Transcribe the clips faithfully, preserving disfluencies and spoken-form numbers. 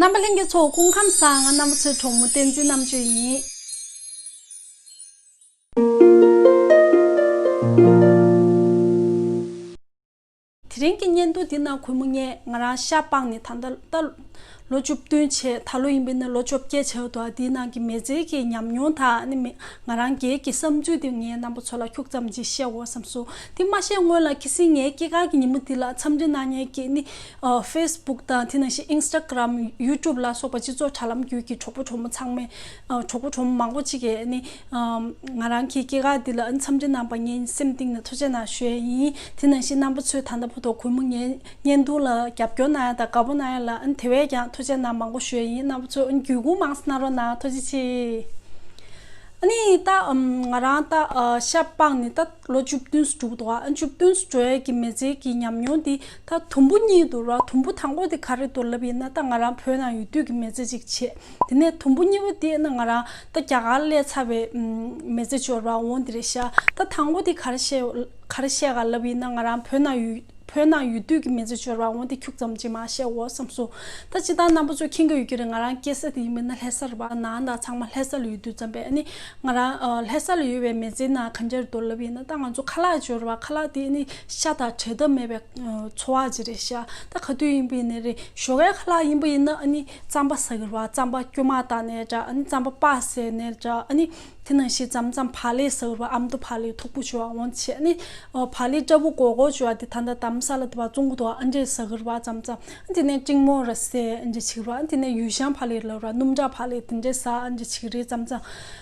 རྣམ་པ་ལྷན་རྒྱས་ཚོ་སྐུ་ཁམས་བཟང་། ང་རྣམ་པ་ཚོའི་གྲོགས་མོ་བསྟན་འཛིན་རྣམ་དཔྱོད་ཡིན། དེ་རིང་གི་བརྙན་ཐུང་འདི་ནང་གུས་མོ་ངས་ང་རང་ཤ་སྤངས་ནས་ད་ལྟ་ད་ལོ་བཅུ་བདུན་བྱས། ད་ལོ་ཡིན་པས་ན་ལོ་བཅོ་བརྒྱད་བྱས་འདུག་དེའི་ནང་གི་མི་ཚེ་གི་ཉམས་མྱོང་དང་ཨ་ནི་མི་ང་རང་སྒེར་གྱི་བསམ་ཚུལ་དེ་ངས་རྣམ་པ་ཚོ་ལ་ཁྱུག་ཙམ་ཅིག་བཤད་འོ་བསམ་སོང་། དེ་མ་བཤད་སྔོན་ལ་ཁ་སང་ངའི་སྐྱེས་སྐར་གྱི་ཉིན་མོ་དེ་ལ་འཚམས་འདྲི་གནང་མཁན་གྱི་ནི་ཨ་ཕེ་སི་བུག་དང་དེ་ནང་བཞིན་ཨིན་སི་ཊ་གྷི་རམ་ཡུ་ཊུབ་ལ་སོགས་པ་སྤྱི་ཚོགས་དྲ་ལམ་བརྒྱུད་ཀྱི་གྲོགས་པོ་གྲོགས་མོ་ཚང་མས་ཨ་གྲོགས་པོ་གྲོགས་མོ་མང་པོ་ཅིག་གིས་ནི་ཨ་ང་རང་གི་སྐྱེས་སྐར་འདི་ལ་འཚམས་འདྲི་གནང་པ་ངའི་སེམས་གཏིང་ནས་ཐུགས་རྗེ་གནང་ཞུ་ཡས་ཡིན། དེ་ནང་བཞིན་རྣམ་པ་ཚོས་ད་ལྟ་བར་དུ་གུས་མོ་ངའི་བརྙན་ཐུང་ལ་རྒྱབ་སྐྱོར་གནང་ཡ་དང་དགའ་པོ་གནང་ཡ་ལ་ཨ་ནི་དེ་བས་ཀྱང་ཐུགས་རྗེ་གནང་མང་པོ་ཞུ་ཡས་ཡིན། རྣམ་པ་ཚོས་ཨ་ནི་བརྒྱུད་སྐུར་མང་ཙམ་གནང་རོགས་གནང་། ཐུགས་རྗེ་ཆེ། ཨ་ནི་ད་ཨམ་ང་རང་ད་ཨ་ཤ་སྤངས་ནས་ད་ལོ་བཅུ་བདུན་ཙམ་འགྲོ་གི་འདུག་ཨ་བཅུ་བདུན་ཙམ་འགྲོ་ཡས་ཀྱི་མི་ཚེ་གི་ཉམས་མྱོང་འདི་ད་དུམ་བུ་གཉིས་འདུག་ར། དུམ་བུ་དང་པོ་དེ་ག་རེ་འདུག་ལབ་ཡིན་ན་ད་ང་རང་བོད་ནང་ཡོད་དུས་ཀྱི་མི་ཚེ་ཅིག་བྱས། དེ་ནས་དུམ་བུ་གཉིས་པ་དེ་ནི་ང་རང་ད་རྒྱ་གར་སླེབས་ཚར་བའི་ཨམ་མི་ཚེ་ཅིག་ཡོད་ར། འོང་དེ་རེད་ཤག་ད་དང་པོ་དེ་ག་རེ་བཤད་ག་རེ་བཤད་ག་ལབ་ཡིན་ན་ང་རང་བོད་ནང་ཡོད་བོད་ནང་ཡོད་དུས་ཀྱི་མི་ཚེ་ཅིག་ཡོད་ར། འོང་དེ་ཁྱུག་ཙམ་ཅིག་མར་བཤད་འོ་བསམ་སོང་། ད་སྤྱིར་བཏང་རྣམ་པ་ཚོས་མཁྱེན་གྱི་ཡོད་ཀྱི་རེད། ང་རང་སྐྱེས་ས་དེ་ཡིན་པས་ན་ལྷ་ས་རེད་པ། ནང་དང་ཚང་མ་ལྷ་ས་ལ་ཡོད་དུས་ཙམ་པས་ཨ་ནི་ང་རང་ཨ་ལྷ་ས་ལ་ཡོད་པའི་མི་ཚེ་ནང་ག་འདྲ་རེད་འདུག་ལབ་ཡིན་ན་ད་ང་ཚོ་ཁ་ལག་ཅིག་ཡོད་ར་བ། ཁ་ལག་དེ་ཨ་ནི་ཤ་དང་བྲལ་ཐབས་མེད་པའི་ཨ་འཚོ་བ་ཅིག་རེད་ཤག་ད་ག་དུས་ཡིན་པ་ཡིན་ནའི་རེད། ཞོགས་ཀའི་ཁ་ལག་ཡིན་པ་ཡིན་ན་ཨ་ནི་རྩམ་པ་ཟ་གི་རེད་བ། རྩམ་པ་སྐྱོ་མ་བཏགས་ནའི་འདྲ། ཨ་ནི་རྩམ་པ་སྤགས་བཟས་ནའི་འདྲ། ཨ་ནི་དེ་ནང་བཞིན་རྩམ་རྩམ་བག་ལེབ་ཟ་གི་རེད་བ། ཨ་མདོ་བག་ལེབ་མཐུག་པོ་ཅིག་ཡོད་ར། འོང་བྱས་ཨ་ནི་ཨོ་བག་ལེབ་སྐྲ་སྦུག་སྒོར་སྒོར་ཅིག་ཡོད་ར། དེ་ད་ལྟ་དྷ་རམ་ས་ལ་དེ་བ་བཙོང་གི་འདུག་ཨ་འདྲས་ཟ་གི་རེད་བ་རྩམ་རྩམ། ཨ་དེ་ནས་སྤྲིང་མོ་ར་ཟས་ཨ་འདྲས་བྱེད་ཀྱི་རེད་བ། ཨ་དེ་ནས་ཡུས་ཤང་བག་ལེབ་ལབ་ར། སྣུམ་སྦྲག་བག་ལེབ་དེ་འདྲས་ཟ་ཨ་འདྲས་བྱེད་ཀྱི་རེད་རྩམ་རྩམ།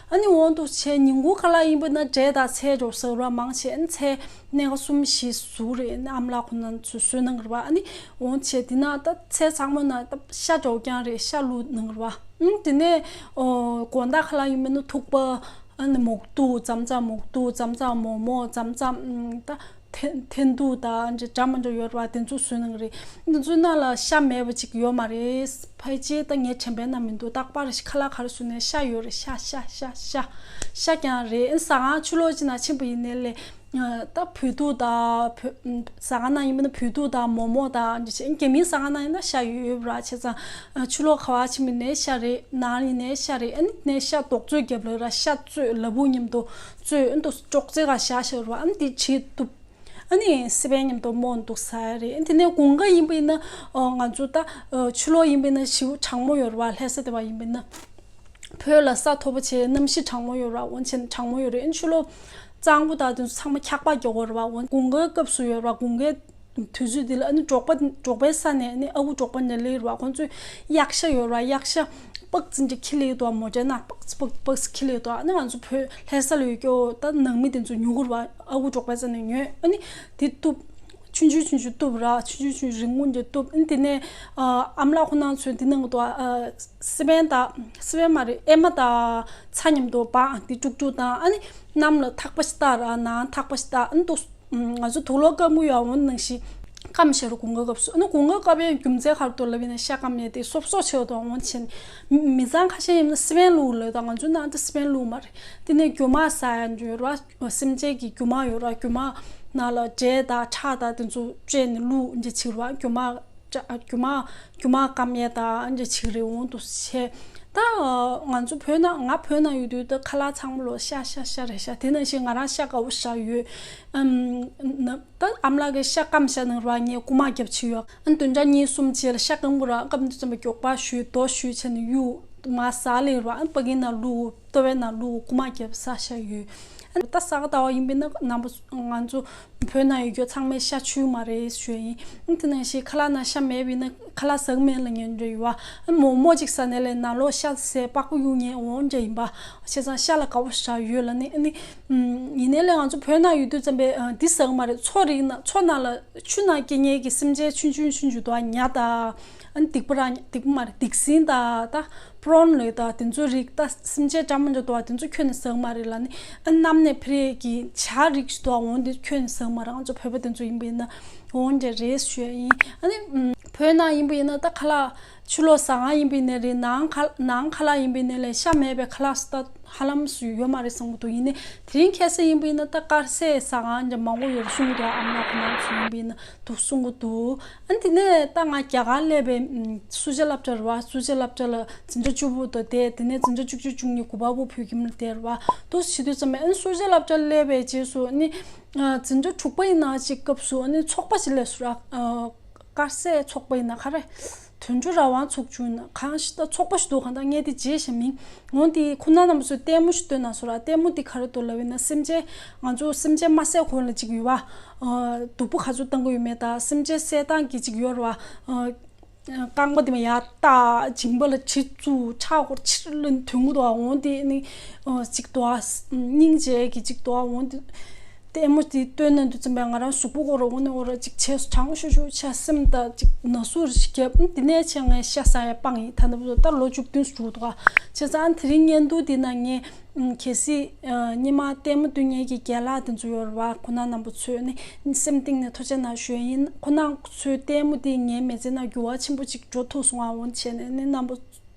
ཨ་ནི་འོང་དུ་བྱས་ཉིན་གུང་ཁ་ལག་ཡིན་པ་ན་འབྲས་དང་ཚལ་འདྲ་པོ་ཟ་གི་རེད་བ། མང་ཆེ་ཨ་ནི་ཚལ་སྣེ་ཁ་གསུམ་བཞི་ཟུག་རེད། ཨ་ནི་ཨ་མ་ལགས་ཁོ་ན་ཚོས་བཟོས་གནང་གི་རེད་བ། ཨ་ནི་འོང་བྱས་དེ་ན་ད་ཚལ་ཚང་མ་ན་ད་ཤ་འདྲ་པོ་རྐྱང་རེད། ཤ་བླུགས་གནང་གི་རེད་བ། ཨ་ནི་དེ་ནས་ཨོ་དགོང་དག་ཁ་ལག་ཡིན་པ་ན་ཐུག་པ། ཨ་ནི་མོག་ཐུག་རྩམ་རྩམ། མོག་ཐུག་རྩམ་རྩམ། མོག་མོག་རྩམ་རྩམ། ཨམ་ད་ཐེ་ཐེན་ཐུག་དང་འདྲ་འདྲ་མི་འདྲ་ཡོད་རེད་བ། དེ་ཚོ་བཟོས་གནང་གི་རེད། འདི་ཚོའི་ནང་ལ་ཤ་མེད་པ་ཅིག་ཡོད་མ་རེད། ཕལ་ཆེར་ད་ངའི་དྲན་པའི་ནང་མི་འདུག་རྟག་པར་ཁ་ལག་ག་རེ་བཟོས་ནའི་ཤ་ཡོད་རེད། ཤ་ཤ་ཤ་ཤ་ཤ་རྐྱང་རེད། ཨ་ནི་ཟ་ཁང་ཕྱི་ལོགས་ཅིག་ནང་ཕྱིན་པ་ཡིན་ནའི་ལས་ད་བོད་ཐུག་དང་བོད་ཟ་ཁང་ནང་ཡིན་པ་ན་བོད་ཐུག་དང་མོག་མོག་དང་འདྲ་བྱས། རྒྱ་མིའི་ཟ་ཁང་ནང་ཡིན་ན་ཤ་ཡོད་ཡོད་ར། བྱས་ཙང་ཕྱི་ལོགས་ག་པར་ཕྱིན་པ་ཡིན་ནའི་ཤ་རེད། ནང་ཡིན་ནའི་ཤ་རེད། ཨ་ནི་ནས་ཤ་རྡོག་བཙོས་རྒྱབ་ལ་ར། ཤ་བཙོས་ལ་ཕུག་མཉམ་དུ་བཙོས། ཨ་ནི་ཏོག་ཙམ་ཅོག་ཙེ་ག་བཞག་བཞག་ར། ཨ་ནི་དེ་བྱས་གཏུབ། ཨ་ནི་སི་པན་མཉམ་དུ་མོག་འདུག་ཟ་ཡ་རེད། ཨ་ནི་དེ་ནས་དགུན་ཁ་ཡིན་པ་ཡིན་ན་ཨོ་ང་ཚོ་ད་ཨོ་ཕྱི་ལོགས་ཡིན་པ་ཡིན་ན་ཞེ་པོ་གྲང་མོ་ཡོད་ར་བ། ལྷ་ས་དེ་བ་ཡིན་པ་ཡིན་ན། བོད་ལ་ས་མཐོ་པོ་བྱས་གནམ་གཤིས་གྲང་མོ་ཡོད་ར། འོན་ཆེན་གྲང་མོ་ཡོད་རེད། ཨ་ནི་ཕྱི་ལོགས་གཙང་པོ་དང་དེ་ཚོ་ཚང་མ་འཁྱག་པ་རྒྱག་གོ་ར་བ། འོན་དགུན་ཁའི་སྐབས་སུ་ཡོད་ར། དགུན་ཁའི་དུས་ཚོད་འདི་ལ་ཨ་ནི་འབྲོག་པ་འབྲོག་པའི་ས་ནས་ཨ་ནི་ཨ་ཁུ་འབྲོག་པ་འདྲ་ལེ་ར་བ། ཁོང་ཚོས་གཡག་ཤ་ཡོད་ར། གཡག་ཤ་པགས་ཙི་འདྲ་ཁྱི་ལེ་དོ། མོ་ཊའི་ནང་པགས་པགས་པགས་ཁྱི་ལེ་དོ། ཨ་ནི་ང་ཚོ་བོད་ལྷ་ས་ལ་ཡོད་ཀྱོ་ད་ནང་མི་དེ་ཚོ་ཉོ་གོ་ར་བ། ཨ་ཁུ་འབྲོག་པའི་ས་ནས་ཉོས། ཨ་ནི་དེ་གཏུབ། ཆུང་ཆུང་ཆུང་ཆུང་གཏུབ་ར། ཆུང་ཆུང་ཆུང་ཆུང་རིང་མོ་འདྲ་གཏུབ། ཨ་ནི་དེ་ནས་ཨ་ཨ་མ་ལགས་ཁོ་ན་ཚོས་དེ་ནང་གི་དོ་ཨ་སི་པན་དང་སི་པན་མ་རེད། ཨེ་མ་དང་ཚྭ་མཉམ་དུ་སྦངས། དེ་དཀྲུག་དཀྲུག་བཏང་། ཨ་ནི་གནམ་ལ་ཐག་པ་ཞིག་བཏགས་ར། ནང་ཐག་པ་ཞིག་བཏགས། ཨ་ནི་ཏོག་ང་ཚོ་དུག་ལོག་སྐམ་པོ་ཡོད་འོང་ནང་བཞིན་སྐམ་བཞག་ར། དགུན་ཁ་སྐབས་སུ། ཨ་ནི་དགུན་ཁ་སྐམ་ཡའི་རྒྱུ་མཚན་ག་རེ་འདུག་ལབ་ཡིན་ན་ཤ་སྐམ་ཡས་དེ་སོབ་སོབ་ཆེ་བ་དང་འོང་ཆེན། མི་མི་ཚང་ཁ་ཤས་ཡིན་ན་སི་པན་བླུགས་ལབ་དང་། ང་ཚོ་ནང་དུ་སི་པན་བླུགས་མ་རེད། དེ་ནས་རྒྱུ་མ་ཟ་ཡ་འཇོན་ར། སེམས་ཅན་གྱི་རྒྱུ་མ་ཡོད་ར། རྒྱུ་མ་ནང་ལ་འབྲས་དང་ཁྲག་དང་དེ་ཚོ་བཅད་ནས་བླུགས་འདི་བྱེད་ར། རྒྱུ་མ་རྒྱུ་མ་རྒྱུ་མ་སྐམ་ཡས་དང་འདི་བྱེད་རེད་འོང་དུ་བྱས། ད་ང་ཚོ་བོད་ནང་ང་བོད་ནང་ཡོད་དུས་ད་ཁ་ལག་ཚང་མ་ལོ་ཤ་ཤ་ཤ་རེད་ཤག་དེ་ནང་བཞིན་ང་རང་ཤ་དགའ་བོ་ཞིག་ཡོད། ཨམ་ན་ད་ཨ་མ་ལགས་ཀྱིས་ཤ་སྐམ་བཞག་གནང་ར། ངས་རྐུ་མ་རྒྱབ་བྱས་ཡོད། ཨ་བདུན་ཕྲག་གཉིས་གསུམ་རྗེས་ལ་ཤ་སྐམ་གི་ར། སྐམ་དུས་ཙམ་པ་མགྱོགས་པ་ཞུས་རྡོ་ཞུས་བྱས་ནས་གཡུག་མར་ཟ་ལེ་ར། ཨ་པ་གིན་ནང་བླུགས། ལྟོ་བའི་ནང་བླུགས། རྐུ་མ་རྒྱབ་ཟ་ཤ་ཡོད། ཨ་ད་ས་ག་ཟླ་བ་ཡིན་པས་ན་རྣམ་པ་ང་ཚོ་བོད་ནང་ཡོད་རྒྱུ་ཚང་མས་ཤ་མཆོད་མ་རེད་ཞུ་ཡིན། ཨ་དེ་ནང་བཞིན་ཁ་ལག་ནང་ཤ་མེད་པས་ན་ཁ་ལག་ཟ་གི་མེད་ལབ་མཁན་འདྲ་ཡོད་བ། ཨ་མོག་མོག་ཅིག་ཟ་ནས་ལས་ནང་ལོགས་ཤ་ཟས་པགས་པ་གཡུག་མཁན་འོང་འདྲ་ཡིན་པ། བྱས་ཙང་ཤ་ལ་དགའ་བོ་ཞིག་ཡོད་ལབ་ནས། ཨ་ནི་ཡིན་ནའི་ལས་ང་ཚོ་བོད་ནང་ཡོད་དུས་ཙམ་པས་འདི་ཟ་གི་མ་རེད། མཚོ་རིགས་ནང་མཚོ་ནང་ལ་ཆུ་ནང་སྐྱེ་མཁན་གྱི་སེམས་ཅན་ཆུང་ཆུང་ཆུང་ཆུང་འདུག་ཉ་དང་། ཨ་ནི་སྡིག་པ་ར། སྡིག་པ་མ་རེད། སྡིག་སྲིན་དང་ད་པྲོན་ལབ་ད་དེ་ཚོ་རིགས་ད་སེམས་ཅན་འདྲ་མི་འདྲ་འདུག་བ། དེ་ཚོ་ཁྱོན་ནས་ཟ་གི་མ་རེད་ལབ་ནི། ཨ་གནམ་ནས་འཕུར་ཡས་ཀྱི་བྱ་རིགས་ཤིག་འདུག་བ། འོང་དེ་ཁྱོན་ནས་ཟ་གི་མ་རེད། ང་ཚོ་བོད་པ་དེ་ཚོ་ཡིན་པས་ན་འོང་འདྲ་རེད་ཞུ་ཡ་ཡིན། ཨ་ནི་ བོད་ནང་ཡིན་པ་ཡིན་ན་ད་ཁ་ལག་ཕྱི་ལོགས་ཟ་ཁང་ཡིན་པ་ཡིན་ནའི་རེད། ནང་ཁ་ནང་ཁ་ལག་ཡིན་པ་ཡིན་ནའི་ལས་ཤ་མེད་པའི་ཁ་ལག་ད་ཧ་ལམ་སུ་ཡོད་མ་རེད་བསམ་གྱི་འདུག་ཡིན་ནའི་དེ་རིང་ཁ་སང་ཡིན་པ་ཡིན་ན་ད་དཀར་ཟས་ཟ་ཁང་འདྲ་མང་པོ་ཡོད་རེད་གསུང་གི་འདུག་ཨ་མ་ལགས་ཁོ་ནང་ཚོ་ཡིན་པ་ཡིན་ན་འདུག་གསུང་གི་འདུག་ཨ་ནི་དེ་ནས་ད་ང་རྒྱ་གར་སླེབས་པའི་ཨམ་སུ་ཇཱ་སློབ་གྲྭ་རེད་བ། སུ་ཇཱ་སློབ་གྲྭ་ལ་འཛིན་གྲྭ་བཅུ་པ་དང་བསྡད། དེ་ནས་འཛིན་གྲྭ་བཅུ་གཅིག་བཅུ་གཉིས་གུས་པ་པོ་བོད་ཁྱིམ་ལ་བསྡད་རེད་བ། འདུག་བྱེད་དུས་ཙམ་པས་ཨ་ནི་སུ་ཇཱ་སློབ་གྲྭ་སླེབས་པའི་རྗེས་སུ་ཨ་ནི་ཨ་འཛིན་གྲྭ་དྲུག་པ་ཡིན་ན་ཅིག་སྐབས་སུ་ཨ་ནི་ཚོགས་པ་ཞིག་སླེབས་སོང་ར། ཨ་དཀར་ཟས་ཚོགས་པ་ཡིན་ན་ག་རེ། དོན་གཅོད་རང་དབང་ཚོགས་ཆུང་ཡིན་ན་གང་ཞིག་ད་ཚོགས་པ་ཞིག་འདུག་གང་ལྟར་ངས་དེ་བརྗེད་ཤག་མིང་། འོ་དེ་ཁོ་ན་རྣམ་པ་ཚོས་ལྟད་མོ་ཞིག་སྟོན་གནང་སོང་ར། ལྟད་མོ་དེ་ག་རེ་འདུག་ལབ་ཡིན་ན་སེམས་ཅན་ང་ཚོ་སེམས་ཅན་མ་བསད་གོང་ལ་ཅིག་ཡོད་བ། ཨ་སྡུག་པོ་ག་ཚོད་བཏང་གི་ཡོད་མེད་དང་སེམས་ཅན་བསད་སྟངས་ཀྱི་ཅིག་ཡོད་ར་བ། ཨ་རྐང་པ་དེ་མ་ཡར་བཏགས་མཇིང་པ་ལ་གྲི་བཙུགས་ཁྲག་འཁོར་ཕྱིར་ལ་དོན་གྱི་འདུག་འོ་དེ་ནི་ཨ་ཅིག་འདུག་སྙིང་རྗེ་གི་ཅིག་འདུག་འོ་དེ། ལྟད་མོ་དེ་སྟོན་གནང་དུས་ཙམ་པས་ང་རང་གཟུགས་པོ་སྐོར་འོ་ནས་འོ་ར་ཅིག་བྱས་སོ། གྲང་ཤུར་ཤུར་ཆ་སེམས་དང་ཅིག་ན་ཟུག་རེ་ཞིག་བརྒྱབ། ཨ་དེ་ནས་བྱས་ངས་ཤ་ཟ་ཡ་སྤངས་ཡིན། ད་ལྟ་བར་དུ་ད་ལོ་བཅུ་བདུན་ཙམ་འགྲོ་འདུག་ག་བྱས་ཙང་དེ་རིང་བརྙན་ཐུང་འདི་ནང་ངས་ཨམ་གལ་སྲིད་ཨ་སྔོན་མ་ལྟད་མོ་སྟོན་མཁན་གྱི་རྒན་ལགས་དེ་ཚོ་ཡོད་རེད་བ། ཁོང་རྣམ་པ་ཚོས་ནི་སེམས་གཏིང་ནས་ཐུགས་རྗེ་གནང་ཞུ་ཡ་ཡིན། ཁོང་རྣམ་ཚོའི་ལྟད་མོ་དེ་ངའི་མི་ཚེ་ནང་འགྱུར་བ་ཆེན་པོ་ཅིག་འགྲོ་ཐུབ་སོང་ང་། འོ་བྱས་ནས་ནི་རྣམ་པ་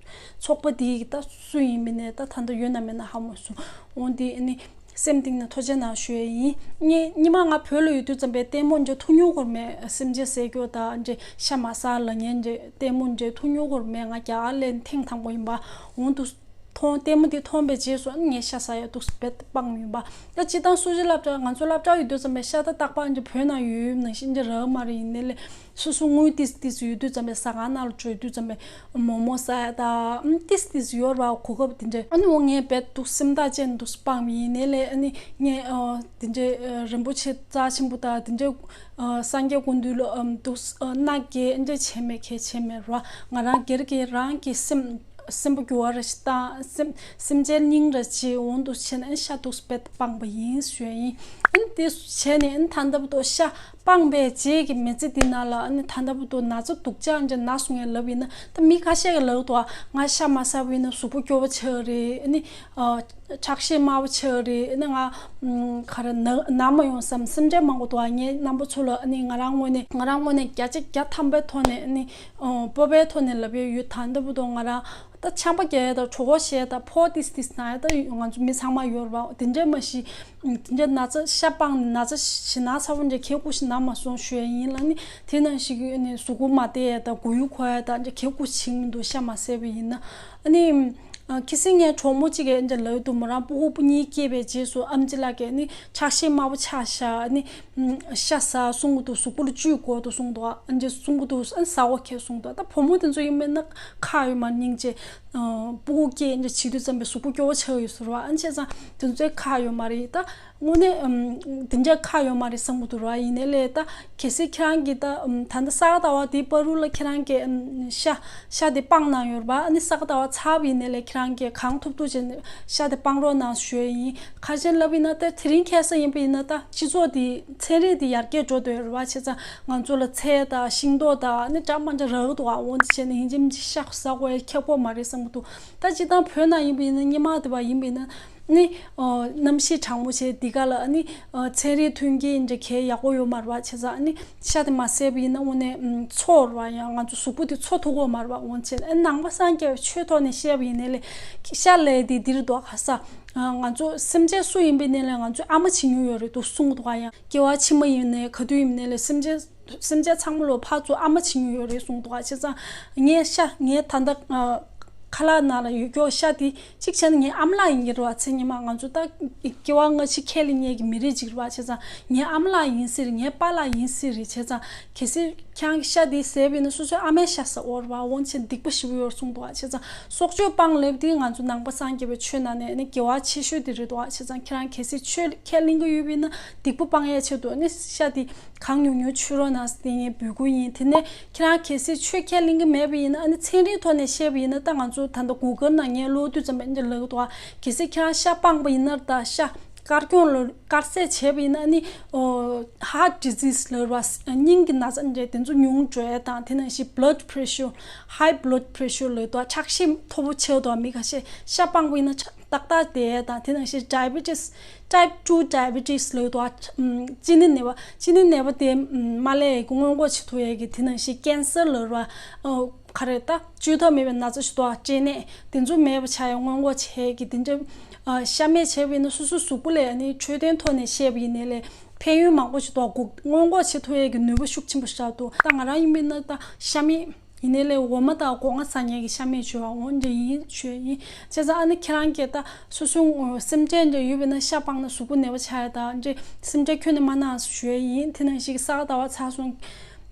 ཚོགས་པ་དེའི་ད་སུ་ཡིན་མིན་ནས་ད་ད་ལྟ་ཡོད་ན་མེད་ན་ཧ་མ་སོང་། འོ་འདི་ནི་སེམས་གཏིང་ནས་ཐུགས་རྗེ་གནང་ཞུ་ཡས་ཡིན། ངས་སྔོན་མ་ང་བོད་ལ་ཡོད་དུས་ཙམ་པས་ལྟད་མོ་འདྲ་ཐུག་མྱོང་ཁོར་མེད། སེམས་ཅན་བསད་རྒྱུ་དང་འདྲ་ཤ་མ་ཟ་ལབ་མཁན་འདྲ་ལྟད་མོ་འདྲ་ཐུག་མྱོང་ཁོར་མེད། ང་རྒྱ་གར་སླེབས་ཐེངས་དང་པོ་ཡིན་པ། འོ་འདུག་མཐོང་ལྟད་མོ་འདི་མཐོང་པའི་རྗེས་སུ་ངས་ཤ་ཟ་ཡ་འདུག་རྦད་དེ་སྤངས་ཡིན་པ། ད་སྤྱིར་བཏང་སུ་ཇཱ་སློབ་གྲྭ་ང་ཚོ་སློབ་གྲྭ་ཡོད་དུས་ཙམ་པས་ཤ་ད་རྟག་པར་འདྲ་བོད་ནང་ཡོད་ཡོད་ནང་བཞིན་འདྲ་རག་མ་རེད། ཡིན་ནའི་ལས་སོ་སོ་དངུལ་ཏིས་ཏིས་ཡོད་དུས་ཙམ་པས་ཟ་ཁང་ནང་ལ་འགྲོ་དུས་ཙམ་པས་མོག་མོག་ཟ་ཡ་དང་ཨམ་ཏིས་ཏིས་ཡོད་ར་བ། གོ་སྐབས་དེ་འདྲས། ཨ་ནི་འོ་ངས་རྦད་འདུག་སེམས་ཐག་བཅད་འདུག་སྤངས་པ་ཡིན་ནའི་ལས། ཨ་ནི་ངས་ཨ་དེ་འདྲས་ཨ་རིན་པོ་ཆེ་རྩ་ཆེན་པོ་དང་དེ་འདྲས་ཨ་སངས་རྒྱས་སྐུ་མདུན་ལ་ཨམ་འདུག་ཨ་མནའ་སྐྱེལ་འདྲས་བྱས་མེད་གལ་ཆེ་མེད་ར། ང་རང་སྒེར་གྱི་རང་གི་སེམས་སེམས་པ་འགྱུར་བ་ར་ཞིག་བཏང་། སེམས་སེམས་ཅན་སྙིང་ར་བྱས། འོ་འདུག་བྱས་ནས་ཤ་འདུག་རྦད་སྤངས་པ་ཡིན་ཞུ་ཡ་ཡིན། ཨ་ནི་དེ་བྱས་ནས་ཨ་ནི་ད་ལྟ་བར་དུ་ཤ་སྤངས་པའི་རྗེས་ཀྱི་མི་ཚེ་འདི་ནང་ལ་ཨ་ནི་ད་ལྟ་བར་དུ་ན་ཚ་སྡུག་ཅག་འདྲ་ན་སོང་ངས་ལབ་ཡིན་ན། ད་མི་ཁ་ཤས་ཀྱིས་ལབ་འདུག་ང་ཤ་མ་ཟ་བ་ཡིན་ན་གཟུགས་པོ་སྐྱོ་བོ་ཆགས་རེད། ཨ་ནི་ཨ་ཁྲག་ཤེད་དམའ་བོ་ཆགས་རེད། ཨ་ནི་ང་ཨམ་ག་རེ་ན་ན་མ་ཡོང་བསམ་སེམས་ཁྲལ་མང་པོ་འདུག་ངས་རྣམ་པ་ཚོ་ལ་ཨ་ནི་ང་རང་ངོས་ནས་ང་རང་ངོས་ནས་བརྒྱ་ཆ་བརྒྱ་ཐམ་པའི་ཐོག་ནས་ཨ་ནི་ཨ་སྤོབས་པའི་ཐོག་ནས་ལབ་ཡ་ཡོད། ད་ལྟ་བར་དུ་ང་རང་ད་ཆམ་པ་བརྒྱབ་ཡས་དང་གྲོད་ཁོག་བཤལ་དང་ཕོ་ཏིས་ཏིས་ན་ཡས་ད་ང་ཚོ་མི་ཚང་མ་ཡོད་རེད་བ། དེ་འདྲས་མ་གཞི་དེ་འདྲས་ན་ཚ་ཤ་སྤངས་ནས་ན་ཚ་ཞེ་ན་ཚ་བོ་འདྲས་གལ་ཁུ་ཞིག་ན་མ་སོང་ཞུ་ཡས་ཡིན་ལ། ནི་དེ་ནང་བཞིན་གྱི་ནི་གཟུགས་པོ་མ་བདེ་ཡས་དང་མགོ་ཡུ་འཁོར་ཡས་དང་འདྲས་གལ་ཁུ་ཞིག་མི་འདུག་ཤ་མ་ཟས་པ་ཡིན་ན། ཨ་ནི་ཁ་སང་ངའི་གྲོགས་མོ་གཅིག་གིས་འདྲས་ལབ་འདུག་མོ་རང་སྤུ་གུ་སྤུ་གཉིས་སྐྱེས་པའི་རྗེས་སུ་ཨམ་ཆི་ལགས་ཀྱིས་ནི་ཁྲག་ཤེད་དམའ་བོ་ཆགས་ཤག་ཨ་ནི་ཤ་ཟ་གསུང་གི་འདུག་གཟུགས་པོ་ལ་བཅུད་དགོས་འདུག་གསུང་འདུག་ཨ་འདྲས་གསུང་གི་འདུག་ཨ་ཟ་བ་ཁྱེད་གསུང་འདུག་ད་བུ་མོ་དེ་ཚོ་ཡིན་མིན་ན་ཁག་ཡོད་མ་རེད། སྙིང་རྗེ། ཨ་སྤུ་གུ་སྐྱེས་འདྲ་བྱེད་དུས་ཙམ་པའི་གཟུགས་པོ་སྐྱོ་བོ་ཆགས་ཡོད་ཟེར་བ། ཨ་བྱས་ཙང་དེ་ཚོའི་ཁག་ཡོད་མ་རེད། ད་དངོས་གནས་ཨམ་དེ་འདྲ་ཁག་ཡོད་མ་རེད་བསམ་གྱི་འདུག་ར། ཡིན་ནའི་ལས་ད་གལ་སྲིད་ཁྱེད་རང་གིས་ད་ཨམ་ད་ལྟ་ས་ག་ཟླ་བ་དེའི་བར་དུ་ལ་ཁྱེད་རང་གིས་ཨམ་ཤ་ཤ་དེ་སྤངས་གནང་ཡོད་རེད་པ། ཨ་ནི་ས་ག་ཟླ་བ་ཚར་བ་ཡིན་ནའི་ལས་ཁྱེད་རང་གིས་གང་ཐུབ་ཐུབ་བྱས་ནས་ཤ་དེ་སྤང་རོགས་གནང་ཞུ་ཡ་ཡིན། ཁ་ཆེན་ལབ་ཡིན་ན་ད་དེ་རིང་ཁ་སང་ཡིན་པ་ཡིན་ན་ད་སྤྱི་ཚོགས་དེ་ཚན་རིག་དེ་ཡར་རྒྱས་འགྲོ་འདོད་རེད་བ། བྱས་ཙང་ང་ཚོ་ལ་ཚལ་དང་ཤིང་ཏོག་དང་ཨ་ནི་འདྲ་མི་འདྲ་རག་གི་འདུག་ཨ་འོ་དེ་བྱས་ནས་ཡིན་གཅིག་མིན་གཅིག་ཤ་ཟ་དགོས་ཡ་ཁག་པོ་མ་རེད་བསམ་གྱི་འདུག་ད་སྤྱིར་བཏང་བོད་ནང་ཡིན་པ་ཡིན་ན་སྔོན་མ་དེ་བ་ཡིན་པ་ཡིན་ན་ནི་ཨ་གནམ་གཤིས་གྲང་མོ་བྱས་འདི་ག་ལ་ཨ་ནི་ཨ་ཚན་རིག་མཐུན་རྐྱེན་འདྲ་གལ་ཡག་པོ་ཡོད་མ་རེད་བ། བྱས་ཙང་ཨ་ནི་ཤ་དེ་མ་ཟས་པ་ཡིན་ན་དངོས་གནས་ཨམ་འཚོ་རེད་བ། ཡང་ང་ཚོ་གཟུགས་པོ་དེ་འཚོ་ཐུབ་ཀྱི་ཡོད་མ་རེད་བ། འོ་བྱས་ཨ་ནི་ནང་པ་སངས་རྒྱས་པའི་ཆོས་ཐོག་ནས་བཤད་པ་ཡིན་ནའི་ལས་ཤ་ལབ་ཡ་དེ་འདི་རེད་འདུག་ཁ་སང་ཨ་ང་ཚོ་སེམས་ཅན་སུ་ཡིན་པ་ཡིན་ནའི་ལས་ང་ཚོས་ཨ་མ་བྱེད་མྱོང་ཡོད་རེད་འདུག་གསུང་གི་འདུག་ཨ་ཡང་སྐྱེ་བ་ཕྱི་མ་ཡིན་ནའི་ག་དུས་ཡིན་ནའི་ལས་སེམས་ཅན་སེམས་ཅན་ཚང་མ་ལོ་ཕར་ཚུར་ཨ་མ་བྱེད་མྱོང་ཡོད་རེད་གསུངས་འདུག་ཨ་བྱས་ཙང་ངས་ཤ་ངས་ད་ལྟ་ཨ་ཁ་ལག་ནང་ལ་ཡོད་རྒྱུ་ཤ་དེ་གཅིག་བྱས་ན་ངའི་ཨ་མ་ལགས་ཡིན་གྱི་རེད་བ། མཚན་ཉིད་མ་ང་ཚོ་ད་སྐྱེ་བ་སྔ་ཕྱི་ཁས་ལེན་མཁན་གྱི་མི་རིགས་ཅིག་རེད་བ། བྱས་ཙང་ངའི་ཨ་མ་ལགས་ཡིན་སྲིད་རེད། ངའི་པཱ་ལགས་ཡིན་སྲིད་རེད། བྱས་ཙང་གལ་སྲིད་ཁྱེད་རང་གིས་ཤ་དེ་ཟས་པ་ཡིན་ན་སོ་སོའི་ཨ་མའི་ཤ་ཟ་འོ་རེད་བ། འོ་བྱས་སྡིག་པ་ཞེ་པོ་ཡོད་རེད་གསུངས་འདུག་བ། བྱས་ཙང་སྲོག་གཅོད་སྤང་ལབ་དེ་ང་ཚོ་ནང་པ་སངས་རྒྱས་པའི་ཆོས་ནང་ནས་ནི་དགེ་བ་ཆེ་ཤོས་དེ་རེད་འདུག་བ། བྱས་ཙང་ཁྱེད་རང་གལ་སྲིད་ཆོས་ཁས་ལེན་གྱི་ཡོད་པ་ཡིན་ན་སྡིག་པ་སྤང་ཡས་ཆེད་དུ་ནི་ཤ་དེ་གང་ཉུང་ཉུང་མཆོད་རོགས་གནང་ཟེར་དེ་ངས་འབོད་སྐུལ་ཡིན། དེ་ནས་ཁྱེད་རང་གལ་སྲིད་ཆོས་ཁས་ལེན་གྱི་མེད་པ་ཡིན་ན་ཨ་ནི་ཚན་རིག་ཐོག་ནས་བཤད་པ་ཡིན་ན་ད་ང་ཚོ་ད་ལྟ་གུ་གལ་ནང་ངས་ཀློག་དུས་ཙམ་པ་འདི་ལབ་འདུག་བ། གལ་སྲིད་ཁྱེད་རང་ཤ་སྤངས་པ་ཡིན་ན་ད་ཤ་དཀར་སྐྱོང་ལ་དཀར་ཟས་བྱས་པ་ཡིན་ན་ཨ་ནི་ཨོ་heart disease་ལབ་ར་སྙིང་གི་ན་ཚ་འདྲ་དེ་ཚོ་ཉུང་འགྲོ་ཡས་དང་དེ་ནང་བཞིན་blood pressure, high blood pressure་ལབ་འདུག་ཁྲག་ཤེད་མཐོ་པོ་ཆགས་འདུག་མི་ཁ་ཤས་ཤ་སྤངས་པ་ཡིན་ན་ཁྲག་ ཏག་ཏག་དེ་དང་དེ་ནང་བཞིན་diabetes type two diabetes ལབ་འདུག་ཨ། ཨམ། ཅི་ནི་ནད་པ་ཅི་ནི་ནད་པ་དེ་ཨམ། མ་ལས་ཀྱི་སྔོན་འགོག་བྱེད་ཐུབ་ཡས་ཀྱི་དེ་ནང་བཞིན་cancer ལབ་ར། ཨོ། ག་རེ་ད་བཅོས་ཐབས་མེད་པའི་ན་ཚ་ཞིག་འདུག་ཨ། སྐྲན་ནད་དེ་ཚོ་མེད་པ་ཆགས་ཡས་སྔོན་འགོག་བྱེད་ཡས་ཀྱི་དེ་འདྲ། ཨ། ཤ་མེད་བྱས་པ་ཡིན་ན་སོ་སོའི་གཟུགས་པོ་ལ་ཨ་ནི་འཕྲོད་བསྟེན་ཐོག་ནས་བཤད་པ་ཡིན་ནའི་ལས་ཕན་ཡོན་མང་པོ་ཞིག་འདུག་ཨ། སྔོན་འགོག་བྱེད་ཐུབ་ཡས་ཀྱི་ནུས་པ་ཤུགས་ཆེན་པོ་ཞིག་འདུག་ད་ང་རང་ཡིན་པ་ཡིན་ན་ད་ཤ་མེད། ཡིན་ནའི་ལས་འོ་མ་དང་སྒོ་ང་ཟ་མཁན་གྱི་ཤ་མེད་བྱོས་ཨ། འོ་འདྲ་ཡིན་བྱོས་ཡིན། བྱས་ཙང་ཨ་ནི་ཁྱེད་རང་གིས་ད་སོ་སོའི་སེམས་ཁྲལ་འདྲ་ཡོད་པ་ཡིན་ན་ཤ་སྤངས་ན་གཟུགས་པོ་ནད་པ་ཆགས་ཡ་ད་འདྲ་སེམས་ཁྲལ་ཁྱོན་ནས་མ་གནང་ཟེར་ཞུ་ཡ་ཡིན། དེ་ནང་བཞིན་གྱི་ས་ག་ཟླ་བ་ཚར་སོང་།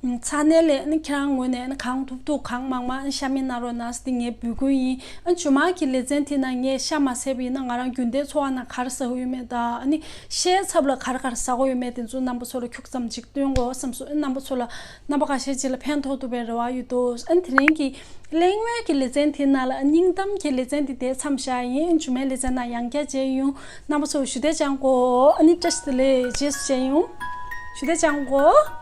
ཚར་ནའི་ལས་ཨ་ནི་ཁྱེད་རང་ངོས་ནས་ཨ་ནི་གང་ཐུབ་ཐུབ་གང་མང་མང་ཨ་ནི་ཤ་མེད་གནང་རོགས་གནང་ཟེར་ཏེ་ངས་འབོད་སྐུལ་ཡིན། ཨ་ནི་རྗེས་མ་གི་ལེ་ཚན་དེ་ནང་ངས་ཤ་མ་བཟས་པ་ཡིན་ན་ང་རང་རྒྱུན་ལྡན་འཚོ་བ་ནང་ག་རེ་ཟ་གི་ཡོད་མེད་དང་ཨ་ནི་ཤའི་ཚབ་ལ་ག་རེ་ག་རེ་ཟ་གི་ཡོད་མེད་དེ་ཚོ་རྣམ་པ་ཚོ་ལ་ཁྱུག་ཙམ་ཅིག་སྟོན་དགོས་བསམ་སོང་། ཨ་ནི་རྣམ་པ་ཚོ་ལ་རྣམ་པ་ཁ་ཤས་ཅིག་ལ་ཕན་ཐོགས་ཐུབ་པའི་རེ་བ་ཡོད་དོ། ཨ་ནི་དེ་རིང་གི་གླེང་མོལ་གྱི་ལེ་ཚན་དེ་ནང་ལ་སྙིང་གཏམ་གྱི་ལེ་ཚན་དེ་དེ་མཚམས་བཞག་ཡིན། རྗེས་མའི་ལེ་ཚན་ནང་ཡང་བསྐྱར་མཇལ་ཡོང་། རྣམ་པ་ཚོ་ཞུ་བདེ་ཅང་གོ། ཨ་ནི་བཀྲ་ཤིས་བདེ་ལེགས། རྗེས་སུ་མཇལ་ཡོང་། ཞུ་བདེ་ཅང་གོ།